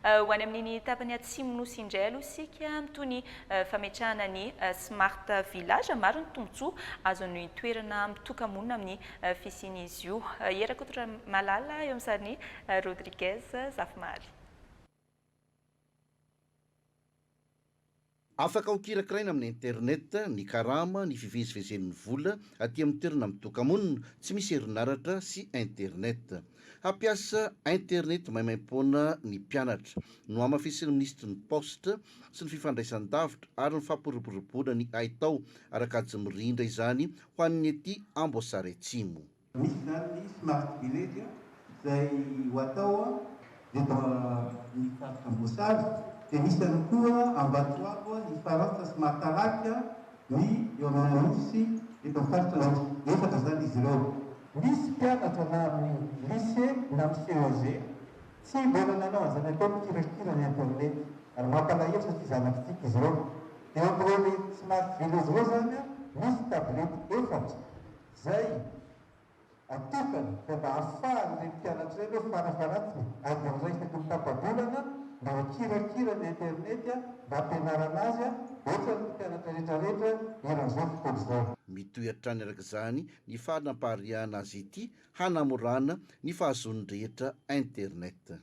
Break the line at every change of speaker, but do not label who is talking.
Ho any amin'iny tapany atsimo Nosy indray aloha isika, mitohy ny fametrahana ny Smart Village. Maro ny tombontsoa azon'ny toerana mitoka-monina amin'ny fisian'izy io. Hery Rakotomalala eo amin'ny sarin'i Rodriguez Zafimahary.
Afaka ho kirakiraina amin'ny internet ny karama, ny fivezivezen'ny vola aty amin'ny toerana mitoka-monina tsy misy herinaratra sy internet. Hampiasa internet maimaimpoana ny mpianatra. Nohamafisin'ny minisitry ny Paositra sy ny fifandraisan-davitra ary ny fampiroboroboana ny haitao ara-kajy mirindra izany ho an'ny aty Amboasary Atsimo.
Misy izany ny Smart Village izay ho atao eto amin'ny faritra Amboasary, dia misy ihany koa Ambatoabo, ny Farantsa sy Mahatalaky, ny eo amin'ny Anosy eto amin'ny faritra Anosy. Efatra izany izy ireo. Misy mpianatra na amin'ny lycée na amin'ny CEG tsy mbola nanao an'izany atao mikirakira ny internet ary mampalahelo satria zanakitsika izy ireo. Dia eo amin'ireny Smart Village ireo izany misy tablette efatra. Izay atokana fa mba ahafahan'ireny mpianatra ireny hoe farafaharatsiny adiny iray isaky ny tapa-bolana mba hikirakira ny internet mba hampianarana azy ohatran'ny mpianatra rehetra rehetra eran'izao tontolo izao.
Mitohy hatrany araka izany ny fanampariahana azy ity hanamorana ny fahazoan'ny rehetra internet.